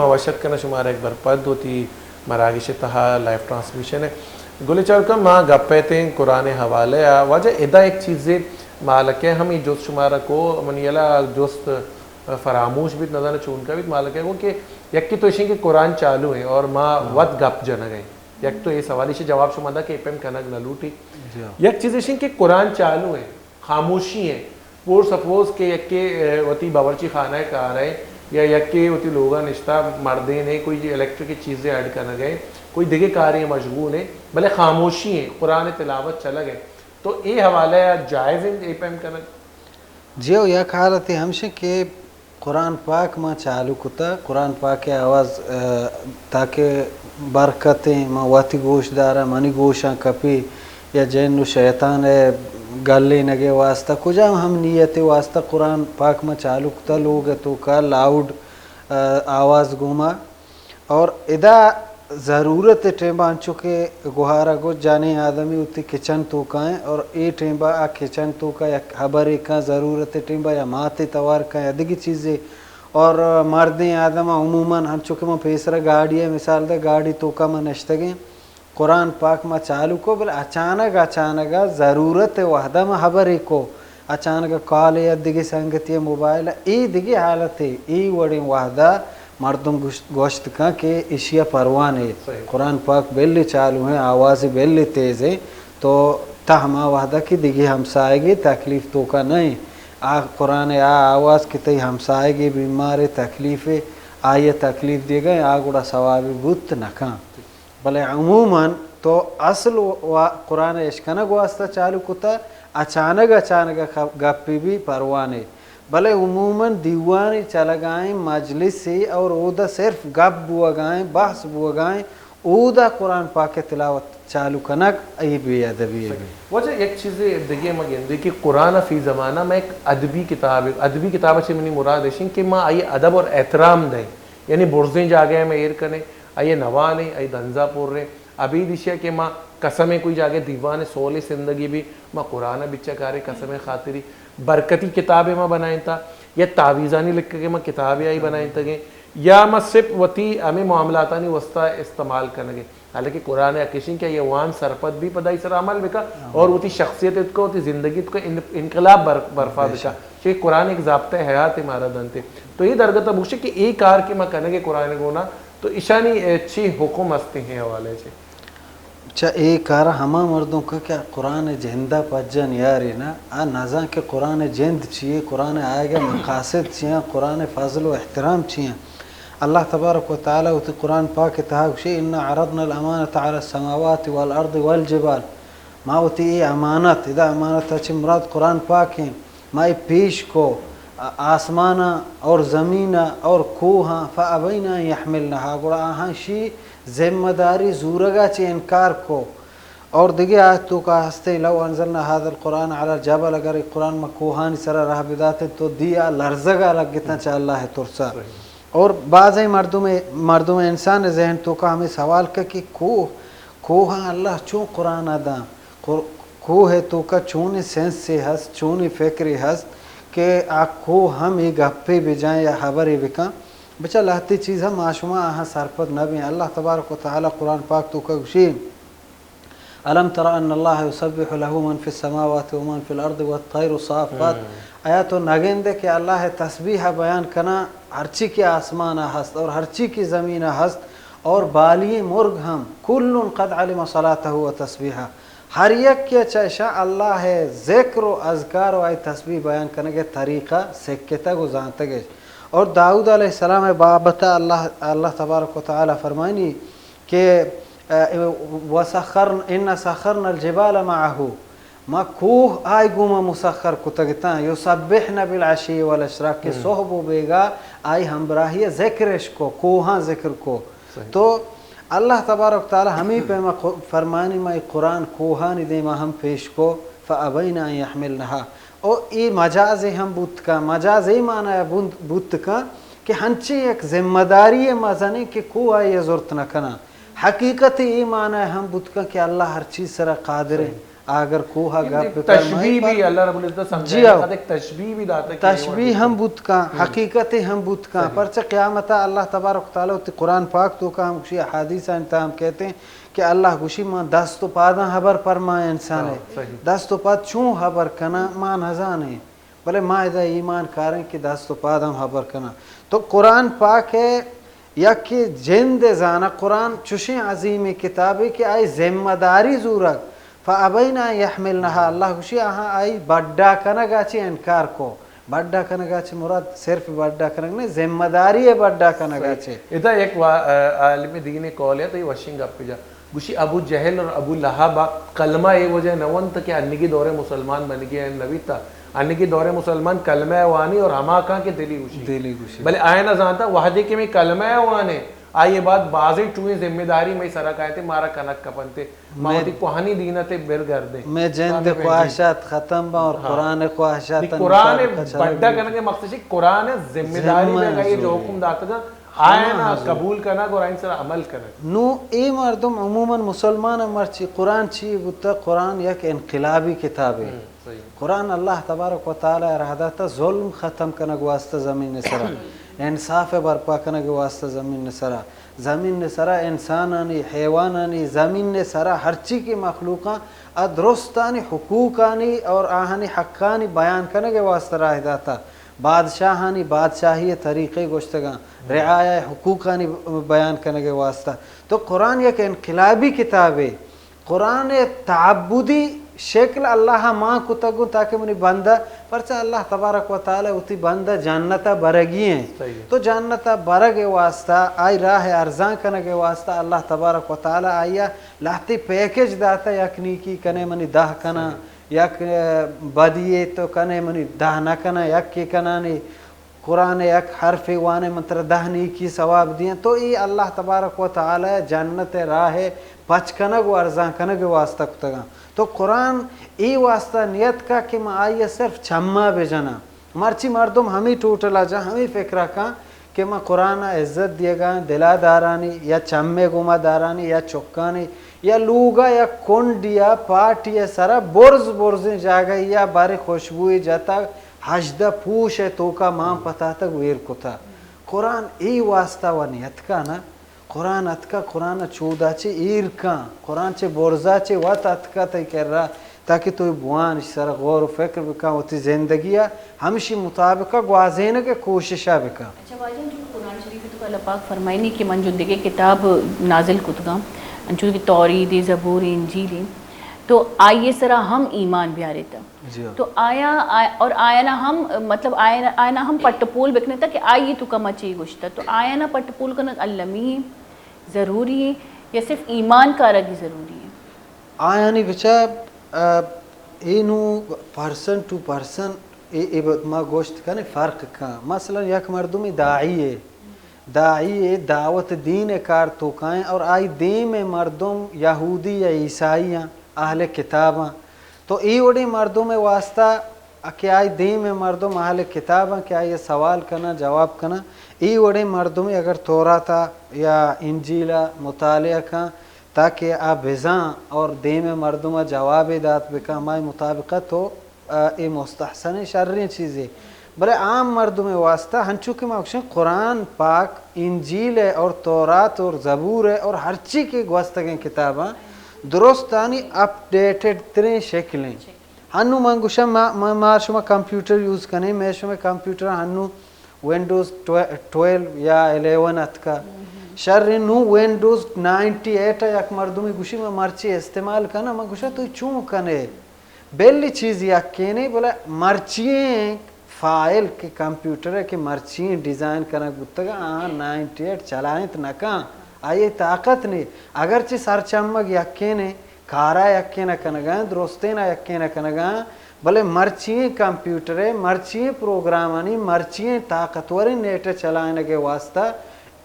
ما وش اتک کناں شمارا یک برپد وتی مراگش ءِ تہا، لائیو ٹرانسمیشن ءَ۔ گل چاروکاں، ما گپ ءَ اتیں قرآن ءِ حوالہ ءَ۔ واجہ ادا یک چیزے مالک ءَ ہمے جست شمارا کو، منی یلا جست فراموش بیت، نزاناں چونکا بیت، مالک ءَ گو کہ یکے تو ایشیں کہ قرآن چالو ایں اور ما وت گپ جنگ ءَ ایں۔ یک تو اے سوال ایشی جواب شما دا کہ اے پیم کنگ نہ لوٹی۔ جی ہاں۔ یک چیز ایشیں کہ قرآن چالو ایں، خاموشی ایں۔ پور سپوز کہ یکے، اے، وتی باورچی خانہ ءَ کار ایں یا یکے وتی لوگ ءَ نشتہ مردین ایں، کوئی الیکٹرک چیزے اڈ کنگ ایں، کوئی دگہ کارے مشغول ایں، بلے خاموشی ایں، قرآن تلاوت چلگ ایں۔ تو اے حوالہ ءَ جائز ایں اے پیم کنگ؟ جی ہو، یک حالتے ہمشیں کہ قرآن پاک ما چالو کتا، قرآن پاک ءِ آواز، اه، تاکہ برکتیں، ما وتی گوش دارا، منی گوشاں کپی یا جن و شیطان ءِ گلینگ ءِ واسطہ، کجام ہم نیت ءِ واسطہ قرآن پاک ما چالو کتا، لوگ ءِ توکا لاؤڈ، اه، آواز گوما۔ اور ادا ضرورت ءِ ٹیمبا انچو کہ گوہارا گو جنیں آدمی وتی کچن توکا ایں اور اے ٹیمبا آ کچن توکا یک ہبرے کن، ضرورت ءِ ٹیمبا یا ماتے توار کن یا دگہ چیزے، اور مردیں آدم عموماً انچو کہ من پیسرا گاڑی ءِ مثال دے، گاڑی توکا من نشتگیں، قرآن پاک ما چالو کو، بلے اچانک، اچانک ءَ ضرورت ءِ وہدا ما ہبرے کو، اچانک ءَ کالے یا دگہ سنگتی ءِ موبائل ءَ، اے دگہ حالتے، اے وڑیں وہدا مردم گوشت، گوشت کن کہ ایشی ءَ پرواہ نے۔ صحیح۔ قرآن پاک بلے چالو ایں، آواز بلے تیز ایں، تو تہ ہما وہدا کہ دگہ ہمساہگے تکلیف توکا نہ ایں، آ قرآن ءِ آ آواز کہ تئی ہمساہگے بیمارے تکلیفے، آئی ءَ تکلیف دیگا ایں، آ گڑا ثوابے بوت نہ کن۔ بلے عموماً تو اصل و قرآن اشکنگ واسطہ چالو کتا، اچانک اچانک ءَ گپے بی پرواہ نے، بلے عموماً دیوانے چلگائیں مجلسے اور اودا صرف گپ بوگائیں، بحث بوگائیں، اودا قرآن پاک ءِ تلاوت چالو کنگ، اے بے ادبی ایں۔ واجہ یک چیزے دگہ ما گندیں کہ قرآن ءَ فی زمانہ ما یک ادبی کتابے، ادبی کتاب ءَ چہ منی مراد ایشیں کہ ما آئی ءَ ادب اور احترام دیں۔ یعنی برزیں جاگہ ءَ ما ایر کنیں، آئی ءَ نہ وانیں، آئی ءَ دنزا پریں۔ ابید ایشی ءَ کہ ما قسمیں کوئی جاگہ دیوان سول ءِ سندگی بی، ما قرآن ءَ بچکاریں قسمیں خاطری، برکتی کتابے ما بنائینتا، یا تعویذانی لکھگے ما کتابے آئی بنائینتگیں، یا ما صرف وتی ہمیں معاملاتانی واسطہ استعمال کنگیں۔ حالانکہ قرآن ءَ کشیں کہ یہ وان سرپد بی، پدا ای سر عمل بکا اور وتی شخصیت اتکا، وتی زندگی اتکا ان-، انقلاب بر-، برفا بکا۔ چہ قرآن یک ضابطہ حیات مارا دنتے۔ تو اے درگت ءَ بگوشے کہ اے کار کہ ما کنگے قرآن ءِ گونا، تو ایشانی، اے، چی حکم است ایں حوالے چے؟ چہ اے کار ہما مردم کہ، کہ قرآن ءِ جند ءَ پجا نیارے نا، آ نزان کہ قرآن ءِ جند چی ایں، قرآن ءِ آیگ ءِ مقاصد چی ایں، قرآن ءِ فضل و احترام چی ایں۔ اللہ تبارک و تعالی وتی قرآن پاک ءِ تہا گوشی، انا عرضنا الامانة علی السماوات والارض والجبال۔ ما وتی اے امانت، ادا امانت ءَ چہ مراد قرآن پاک ایں، ما اے پیش کو، آ-، آسماناں اور زمیناں اور کوہاں، فابین ان یحملنها، گڑا آہاں شی ذمہ داری زورگا چہ انکار کو۔ اور دگہ آیت توکا ہستیں، لو انزلنا هذا القرآن على جبل، اگر اے قرآن ما کوہانی سرا راہ بداتیں تو دی آ لرزگا لگتاں چہ اللہ ءِ ترسا۔ اور بعضیں مردم، مردم انسان ءِ ذہن توکا ہمیں سوال کا کہ کوہ، کوہاں اللہ چون قرآن ءَ داں؟ قر-، کوہ ءِ توکا چونیں سینسے ہست، چونیں فکرے ہست کہ آ کوہ ہم اے گپے بجاں یا ہبرے بکاں؟ بچا لہتے چیز ہم ما شما آہاں سرپد نہ بیں۔ اللہ تبارک و تعالی قرآن پاک توکا گوشی، الم تر ان اللہ یسبح لہ من فی السماوات و من فی الارض والطیر صافات۔ آیا تو نگندے کہ اللہ ءِ تسبیح ءَ بیان کناں ہرچی کہ آسمان ءَ ہست اور ہرچی کہ زمین ءَ ہست اور بالی مرگ ہم، کل قد علم صلاته و تسبیحه، ہر یکے چہ اشاں اللہ ءِ ذکر و اذکار و آئی تسبیح بیان کنگ ءِ طریقہ سکتگ و زانتگ اش۔ اور داؤد علیہ السلام ءِ بابت ءَ اللہ، اللہ تبارک و تعالی فرمائنی کہ، اه، وسخرن، انا سخرنا الجبال معه، ما کوہ آئی گوما مسخر کتگ اتاں، یسبحن بالعشی والاشراق، کہ صحب و بیگاہ آئی ہمراہی ءَ ذکر اش کو، کوہاں ذکر کو۔ تو اللہ تبارک تعالی ہمیں پیما قو-، فرمانی ما اے قرآن کوہانی دیما ہم پیش کو، فابین ان یحملنها۔ او اے مجازے ہم بوت کن، مجاز اے معنی بوت، بوت کن کہ ہنچیں یک ذمہ داری مزنیں کہ کوہ آئی زرت نہ کناں۔ حقیقت اے معنی ہم بوت کن کہ اللہ ہر چیز سرا قادر ایں۔ اگر کوہ ءَ گپ بہ کن، تشبیہ بھی اللہ رب العزت سمجھائے، جی ہاؤ۔ ایک تشبیہ بھی داتا کہ تشبیہ ہم بوت کاں، حقیقت ہم بوت کاں۔ پرچہ قیامت ءَ اللہ تبارک و تعالی وتی قرآن پاک توکا ہم گوشی، احادیث ءَ تاں ہم کہتے ہیں کہ اللہ گوشی، من دست و پاداں حبر پرمائیں انسان ہے۔ دست و پاد چون حبر کناں، ما نزانیں۔ بلے ما ادا ایمان کاریں کہ دست و پاد ہم حبر کناں۔ تو قرآن پاک ءِ یکے جند ءِ زاناں، قرآن چوشیں عظیمیں کتابے کہ آئی ذمہ داری زورگ، فابین ان یحملنها، اللہ گوشی، آہاں آئی بڈا کنگ ءَ چہ انکار کو۔ بڈا کنگ ءَ چہ مراد صرف بڈا کنگ نہ، ذمہ داری ءِ بڈا کنگ ءَ چہ۔ ادا یک وا-، عالم دین قول ہے، تو یہ وشیں گپ جا۔ گوشی، ابو جہل اور ابو لہب ءَ کلمہ اے وجہ نہ ونت کہ انگی دور ءِ مسلمان بنگی ہیں، نہ بیتا۔ انگی دور ءِ مسلمان کلمہ وانی اور ہما کاں کہ دلی گوشی۔ دلی گوشی۔ بلے آیا نہ زانتا، وہدے کہ میں کلمہ وانے، آئیے بعد بازیں ٹوئیں ذمہ داری میں سرا کائے تے، مارا کنک کپنتے، ما وتی کوہنی دین تے بر گردیں۔ میں جند خواہشات ختم با اور قرآن خواہشات، قرآن بڈا کنگے مقصد ہے، قرآن ذمہ داری میں یہ جو حکم داتا جا، آیا نہ قبول کنگ اور آئین سر عمل کنگ۔ نو اے مردم عموماً مسلمان مرچی قرآن چی بوتا؟ قرآن یک انقلابی کتابے۔ قرآن اللہ تبارک و تعالی ءَ راہ داتا ظلم ختم کنگ واسطہ زمین سرا، انصاف برپا کنگ واسطہ زمین سرا، زمین سرا انسانانی، حیوانانی، زمین سرا ہرچی کہ مخلوقاں ءَ درستانی حقوقانی اور آہانی حقانی بیان کنگ واسطہ راہ داتا۔ بادشاہانی بادشاہی طریقے گوشتگاں، رعایا حقوقانی بیان کنگ واسطہ۔ تو قرآن یک انقلابی کتابے۔ قرآن ءِ تعبدی شکل اللہ ءَ مان کتگ گوں تاکہ منی بندہ، پرچہ اللہ تبارک و تعالی وتی بندہ جنت ءَ برگی ہیں۔ تو جنت ءَ برگ ءِ واسطہ، آئی راہ ءِ ارزان کنگ ءِ واسطہ اللہ تبارک و تعالی آئی ءَ لہتے پیکج داتا، یک نیکی کنے منی دہ کناں، یک، اے، بدی تو کنے منی دہ نہ کناں، یکے کنانی قرآن ءِ یک حرفے وانے من ترا دہ نیکی ثواب دیاں۔ تو اے اللہ تبارک و تعالی جنت ءِ راہ ءِ پچ کنگ و ارزان کنگ ءِ واسطہ کتگاں۔ تو قرآن اے واسطہ نیتکا کہ من آئی ءَ صرف چما بجناں۔ مرچی مردم ہمے ٹوٹل ءَ جاں، ہمے فکر ءَ کاں کہ من قرآن ءَ عزت دیگاں، دل ءَ دارانی یا چمے گوما دارانی یا چکانی یا لوگ ءَ یا کنڈی ءَ پارٹی ءِ سرا برز برزیں جاگہی ءَ باریں خوشبوئے جتگ، ہژدہ پوش ءِ توکا مان پتاتگ و ایر کتہ۔ قرآن اے واسطہ و نیتکا نہ، قرآن اتکا، قرآن ءَ چودا چہ ایر کن، قرآن چہ برزا چہ وت اتکا تئی کرا، تاکہ تو بوان اش سرا غور و فکر بکن، وتی زندگی ءَ ہمشی مطابق ءَ گوازینگ ءِ کوشش ءَ بکن۔ اچھا واجہ، انچو کہ قرآن شریف ءِ توکا اللہ پاک فرمائنی کہ من جو دگہ کتاب نازل کتگاں، انچو کہ توریت، زبور، انجیل، تو آئی ءِ سرا ہم ایمان بیاریت۔ جی ہاں۔ تو آیا، آ-، اور آیانا ہم، مطلب، آیانا، آیانا ہم پٹ پول بکنیت کہ آئی ءِ توکا ما چی گوشتہ۔ تو آیانا پٹ پول کنگ المی ضروری ہے یا صرف ایمان کارگی ضروری ہے؟ آیانی بچار، آ، اے نوں پرسن ٹو پرسن اے، اے ب-، ما گوشت کنیں فرق کن۔ مثلاً یک مردمے داعی ہے، داعی ہے، دعوت دین ءِ کار توکائیں اور آئی دیم ءِ مردم یہودی یا عیسائی ہیں، اہل کتاب ہیں۔ تو اے وڑیں مردم ءِ واسطہ کہ آئی دیم ءِ مردم اہل کتاب ہیں کہ آئی ءَ سوال کناں، جواب کناں، اے وڑیں مردمے اگر تورات ءَ یا انجیل ءَ مطالعہ کن، تاکہ آ بزاں اور دیم ءِ مردم ءَ جوابے دات بکن، ہمائی مطابق ءَ تو، آ، اے مستحسنیں شریں چیزے۔ بلے عام مردم ءِ واسطہ ہنچو کہ ما گوشیں قرآن پاک، انجیل ءِ اور تورات اور زبور ءِ اور ہرچی کہ گوستگیں کتاباں درستانی اپ ڈیٹڈ تریں شکلیں۔ ہنو من گوشاں ما، ما، ما شما کمپیوٹر یوز کنیں، مئے شمئے کمپیوٹر ہنو ونڈوز ٹوے-، ٹویلو یا الیون اتکا۔ شر نوں ونڈوز نائنٹی ایٹ ءَ یک مردمے گوشی، من مرچی استعمال کناں۔ من گوشاں، تو چون کنے؟ بلی چیز یکینے، بلے مرچی ایں فائل کہ کمپیوٹر ءَ کہ مرچی ایں ڈیزائن کنگ بوتگ، آ نائنٹی ایٹ چلائینت نہ کن، آئی ءَ طاقت نے۔ اگرچہ سرچمگ یکینے، کارا یکین ءَ کنگا ایں، درستین ءَ یکین ءَ کنگا ایں، بلے مرچی ایں کمپیوٹر ءِ، مرچی ایں پروگرامانی، مرچی ایں طاقتوریں نیٹ ءِ چلائینگ ءِ واسطہ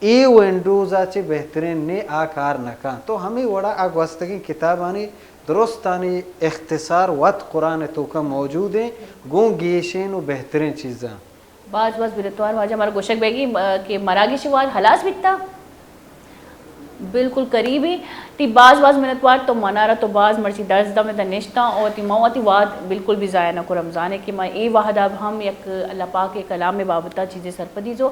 اے ونڈوز ءَ چہ بہترین نے آ کار نہ کن۔ تو ہمے وڑا آ گوستگیں کتابانی درستانی اختصار وت قرآن ءِ توکا موجود ایں، گوں گیشین و بہترین چیزاں۔ باز باز منتوار واجہ، مارا گوشگ بیگی، م-، کہ مراگش وار ہلاس بیتا؟ بالکل قریبی۔ تی باز باز منتوار، تو منارا تو باز مرچی درس دم دا نشتاں، او تی ما وتی واد بالکل بھی ضائع نہ کو۔ رمضان ہے کہ ما اے وہدا ہم یک اللہ پاک کے کلام بابتا چیزیں سرپدی زو۔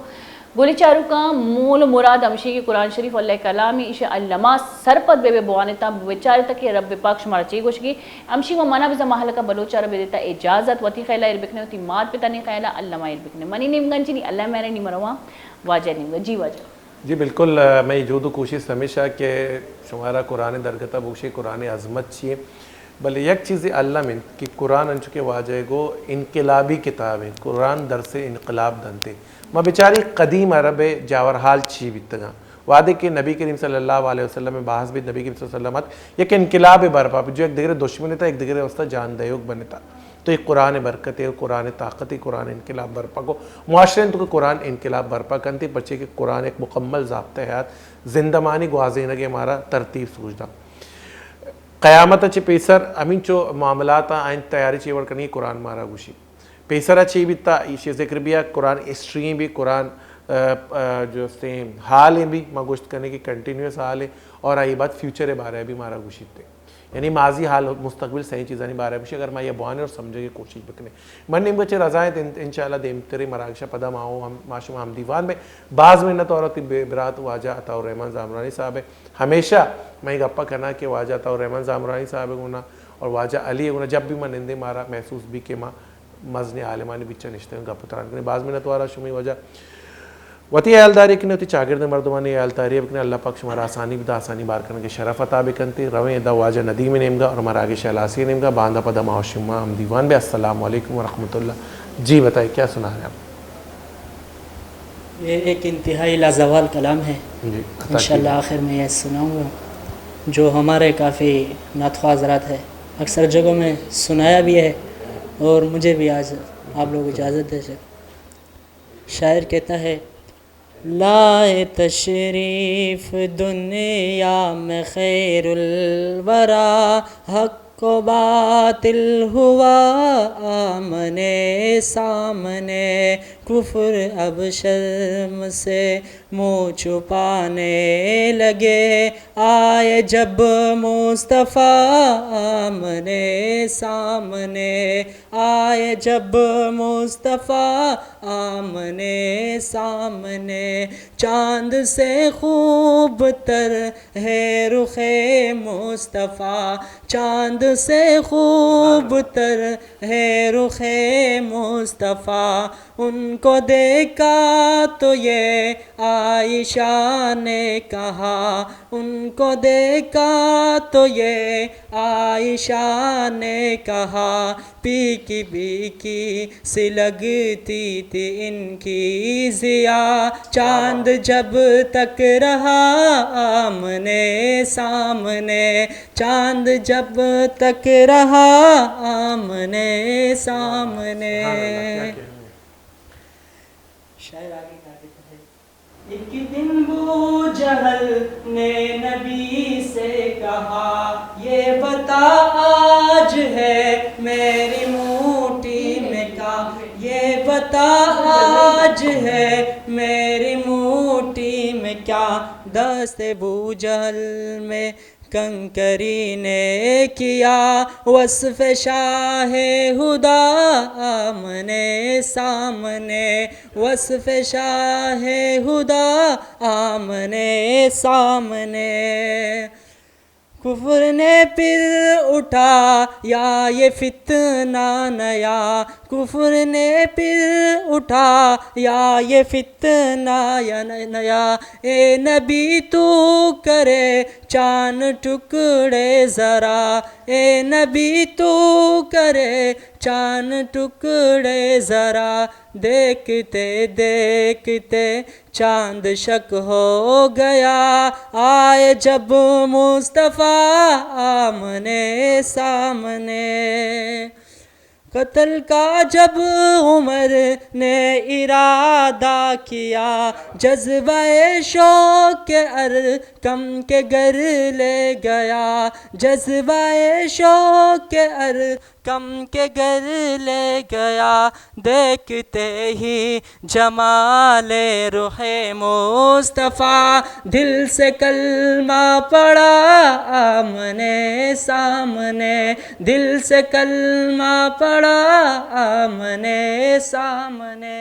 گلی چاروکاں، مول و مراد ہمشی کہ قرآن شریف اللہ کلامی، ایشی الما سرپد بے بے بوانتا، بچارتا کہ رب پاک شمارا چی گوشگی۔ ہمشی و منا بزا محلکا بلوچارا بدیتا اجازت، وتی خیالا ایر بکنے، وتی مات پتانی خیالا الما ایر بکنے۔ منی نیمگا چنی، اللہ میرے نی مرواں واجہ نیمگا۔ جی واجہ۔ جی بالکل، آ، مئے جہد و کوشست ہمیش ء کہ شمارا قرآن درگت ء بگوشیں قرآن ء عظمت چی انت، بلے یک چیزے الم انت کہ قرآن انچو کہ واجہ ء گو انقلابی کتاب انت، قرآن درس انقلاب دنت۔ ما بچاری قدیم عرب ء جاورحال چی بیتگاں، وہدے کہ نبی کریم صلی اللہ علیہ وسلم ء بحث بیت، نبی کریم صلی اللہ علیہ وسلم ات یک انقلاب برپا، جو یک دگرے دشمن تا یک دگرے واسطہ جان دیوک بنتا۔ تو اے قرآن ء برکت ء، قرآن ء طاقت ء، قرآن ء انقلاب برپا کو۔ معاشرے انت کہ قرآن انقلاب برپا کنت، پرچے کہ قرآن یک مکمل ضابطہ حیات، زندمانی گوازینگ ء مارا ترتیب سوج داں۔ قیامت ء چہ پیسر ہمینچو معاملات ء آئین تیاری چی وڑ کنگی، قرآن مارا گوشی۔ پیسر ء چی بیتا، ایشی ذکر بیا، قرآن ہسٹری بھی، قرآن، ا، ا، جو استیں حال بھی، ما گوشت کنیں کہ کنٹینیوس حال ہے، اور آئی بعد فیوچر ء بارے بھی مارا گوشیت۔ یعنی ماضی، حال، مستقبل، سئیں چیزانی بارہ ء گوشی، اگر ما یہ بوانیں اور سمجھگ ء کوشش بکنیں۔ من نیمگا چہ رضا انت، ان-، انشاءاللہ دیمتریں مراگش ء پدا ما ہوں ہم، ما شما ہم دیوان بے۔ باز منت اور تی بے-، برات واجہ عطا الرحمن زامرانی صاحب ء۔ ہمیشہ من یہ گپا کنا کہ واجہ عطا الرحمن زامرانی صاحب ء گونا اور واجہ علی ء گونا جب بھی من نندیں مارا محسوس بھی کہ ما مزنیں عالمانی بچا نشتگیں گپ و تران کنیں۔ باز منت وارا شمئی واجہ۔ وتی ہیالداری کنے، وتی چاگرد مردمانی ہیالداری بکنے۔ اللہ پاک شمارا آسانی بدا، آسانی بار کنگے شرف عطا بکنتے۔ رویں ادا واجہ ندیم نیمگا اور مراگش الاسی نیمگا، باندا پدا ما و شما ہم دیوان بے۔ السلام علیکم ورحمۃ اللہ۔ جی بتائیے، کیا سنا رہے ہیں آپ؟ یہ ایک انتہائی لازوال کلام ہے۔ جی، عطا انشاءاللہ کیجیے۔ آخر میں یہ سناؤں گا، جو ہمارے کافی نعت خواہ حضرات ہے، اکثر جگہوں میں سنایا بھی ہے، اور مجھے بھی آج آپ لوگ اجازت دے سکتے۔ شاعر کہتا ہے، لائے تشریف دنیا میں خیر الورا، حق و باطل ہوا آمنے سامنے، کفر اب شرم سے منہ چھپانے لگے، آئے جب مصطفیٰ آمنے سامنے، آئے جب مصطفیٰ آمنے سامنے، چاند سے خوب تر ہے رخ مصطفیٰ، چاند سے خوب تر ہے رخ مصطفیٰ۔ ان کو دیکھا تو یہ عائشہ نے کہا، ان کو دیکھا تو یہ عائشہ نے کہا، پھیکی پھیکی سی لگتی تھی ان کی ضیا۔ چاند جب تک رہا آمنے سامنے، چاند جب تک رہا آمنے سامنے۔ سبحان اللہ، کیا کہنے۔ شاعر آگے کہتے ہیں، ایک دن ابو جہل نے نبی سے کہا، یہ بتا آج ہے میری موٹی میں کیا، یہ بتا آج ہے میری موٹی میں کیا، دست ابو جہل میں کنکری نے کیا، وصف شاہ ہدا آمنے سامنے، وصف شاہ ہدا آمنے سامنے۔ کفر نے پھر اٹھایا یہ فتنہ نیا، کفر نے پھر اٹھایا یہ فتنہ یا نیا۔ اے نبی تو کرے چان ٹکڑے ذرا، اے نبی تو کرے چان ٹکڑے ذرا، دیکھتے دیکھتے چاند شک ہو گیا، آئے جب مصطفیٰ آمنے سامنے۔ قتل کا جب عمر نے ارادہ کیا، جذبہ شوق ارقم کے گھر لے گیا، جذبہ شوق ارقم کے گھر لے گیا۔ دیکھتے ہی جمال رخ مصطفیٰ، دل سے کلمہ پڑھا آمنے سامنے، دل سے کلمہ پڑھا آمنے سامنے۔